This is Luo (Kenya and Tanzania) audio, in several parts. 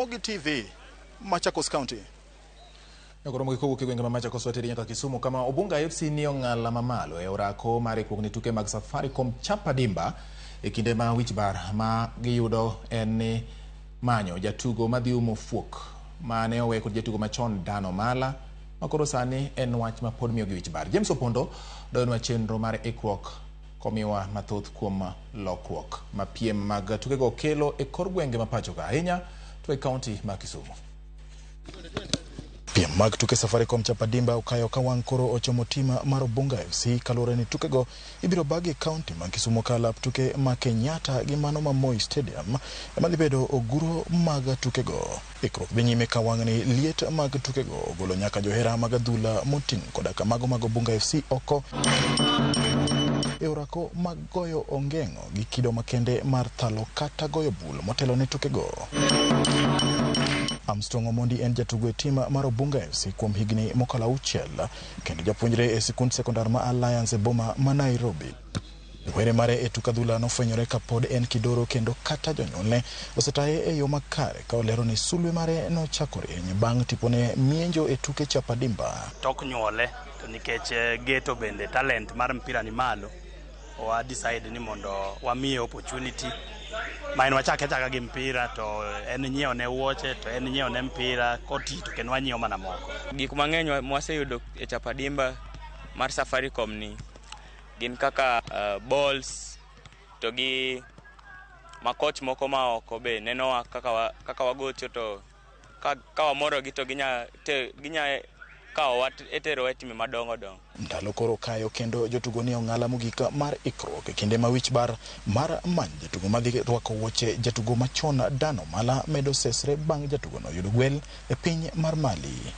Ramogi TV, Machakos County. Koro kowuok e gwenge ma Machakos wateri nyaka Kisumu kama Obunga FC ni ong'ala mamalo e orako mar ikruok ne tuke mag Safaricom Chapa Dimba e kinde ma wich bar ma giyudo en ni manyo jatugo madhi umo fuok mane owe kod jatugo machon Dan Omala ma koro sani en wach ma pod miyogi wich bar. James Opondo doyonwa chenro mar ikruok komiwa mathoth kuom lokruok ma piem mag tukego kelo e kor gwenge ma pacho ka ahinya to e kaunti ma Kisumu. Piem mag tuke Safaricom Chapa Dimba okayo ka wang' koro ochomo tim mar Obunga FC kaluwore ni tukego ibiro bagi e kaunti ma Kisumu ka lap tuke ma Kenyatta gi mano ma Moi Stadium ema dhi bedo oguro mag tukego. Ikruok dhi nyime ka wang'ni liet mag tukego ogolo nyaka johera mag adhula moting' koda ka mago mag Obunga FC oko e orako mag goyo ongeng'o gi kido makende mar thalo kata goyo bul motelo ne tukego. Armstrong Omondi en jatugo e tim mar Obunga FC kuom higni mokalo 6 kendo japuonjre e sikund sekondar ma Alliance e boma ma Nairobi. Were mare e tuk adhula nofwenyore kapod en kidoro kendo kata jonyuolne osetaye e yo makare ka olero ni sulwe mare nochako rieny bang' tipone mienjo e tuke Chapa Dimba. Tok nyuole to nikech geto bende talent mar mpira ni malo, wa decide ni mondo wamiye opportunity ma en wachake achaka gi mpira to en nyiewo ne wuoche to en nyiewo ne mpira koti to kendo wanyiewo mana moko. Gik mang'eny mwaseyudo e Chapa Dimba mar Safaricom ni gin kaka balls to gi makoch moko ma oko be nenowa kaka wagocho to ka wamorogi to ginya kawowa eterowa e timbe madongo dongo. Ndalo koro kayo kendo jotugo ni ong'ala mogik mar ikruok e kinde ma wich bar mar manyo jatugo madhi rwako wuoche jatugo machon Dan Omala medo sesre bang' jatugono yudo gwel e piny mar Mali.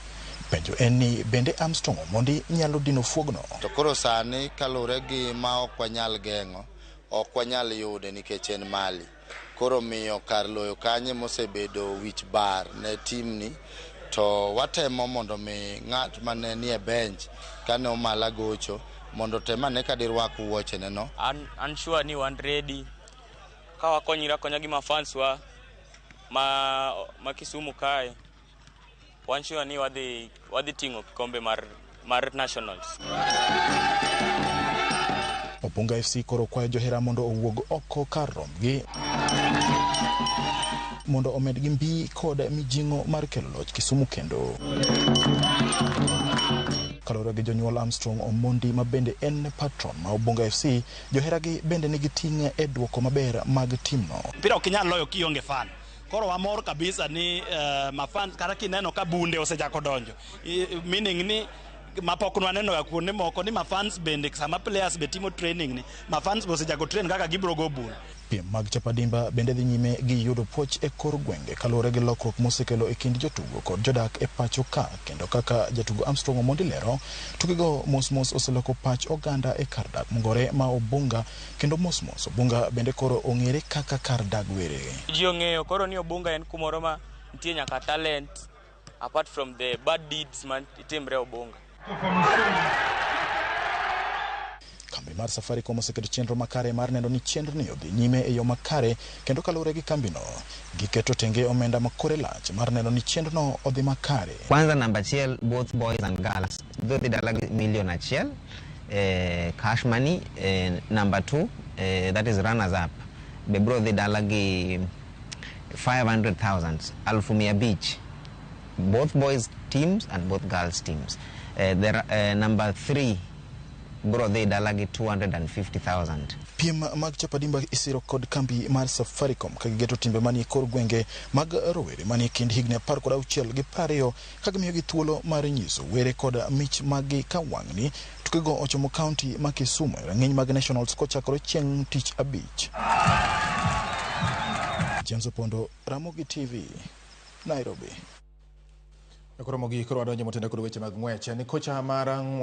Penjo en ni bende Armstrong Omondi nyalo dino fuogno? To koro sani kaluwore gi ma ok wanyal geng'o, ok wanyal yude nikech en Mali. Koro miyo kar loyo kanye mosebedo wich bar ne timni, to watemo mondo mi ng'at mane nie bench kane Omala gocho mondo tem ane ka dirwak wuochene no. An sure ni wan ready ka wakonyre akonya gi mafans wa ma Kisumu kae. Wan sure ni wadhi ting'o kikombe mar nationals. Obunga FC koro kwayo johera mondo owuog oko kar rombgi mondo omedgi mbi kod mijing'o mar kelo loch Kisumu kendo. Kaluwore gi jonyuol Armstrong Omondi ma bende en patron ma Obunga FC, joheragi bende nigi ting' e duoko maber mag timno. Mpira ok inyal loyo kionge fan. Koro wamor kabisa ni mafan kata kineno ka bunde osechako donjo. Meaning ni mapok nwaneno ga kuonde moko ni mafans bende sama players be timo training ni mafans be osechako train kaka gibiro go bul. Piem mag Chapa Dimba bende dhi nyime gi yudo puoch e kor gwenge kaluwore gi lokruok mosekelo e kind jotugo kod jodak e pacho ka kendo kaka jatugo Armstrong Omondi lero, tukego mos mos oseloko pach oganda e kar dak mongore ma Obunga kendo mos mos Obunga bende koro ong'ere kaka kar dag were. Ji ong'eyo koro ni Obunga en kumoro ma nitie nyaka talent apart from the bad deeds man itimre Obunga. Kambi mar Safaricom oseketo chenro makare mar neno ni chenro ni odhi nyime e yo makare kendo kaluwore gi kambino giketo tenge omenda ma kore lach mar neno ni chenrono odhi makare. Kwanza namba 1, both boys and girls dhi dala gi milion 1 cash money. Number 2, that is runners up, be bro dhi dala gi 500,000, 500,000, both boys teams and both girls teams. Number 3 bro dhi dala gi 250,000. Piem mag Chapa Dimba isiro kod kambi mar Safaricom ka gigeto timbe manie kor gwenge mag rowere manie kind higni 16 gi 20 ka gimiyogi thuolo mar nyiso were kod mich maggi ka wang'ni tukego ochomo kaunti ma Kisumu e rang'iny mag nationals kochakore chieng' tich abich. James Opondo, Ramogi TV, Nairobi. Koro mogik koro wadonjo motende kod weche mag ng'wech ni kocha mar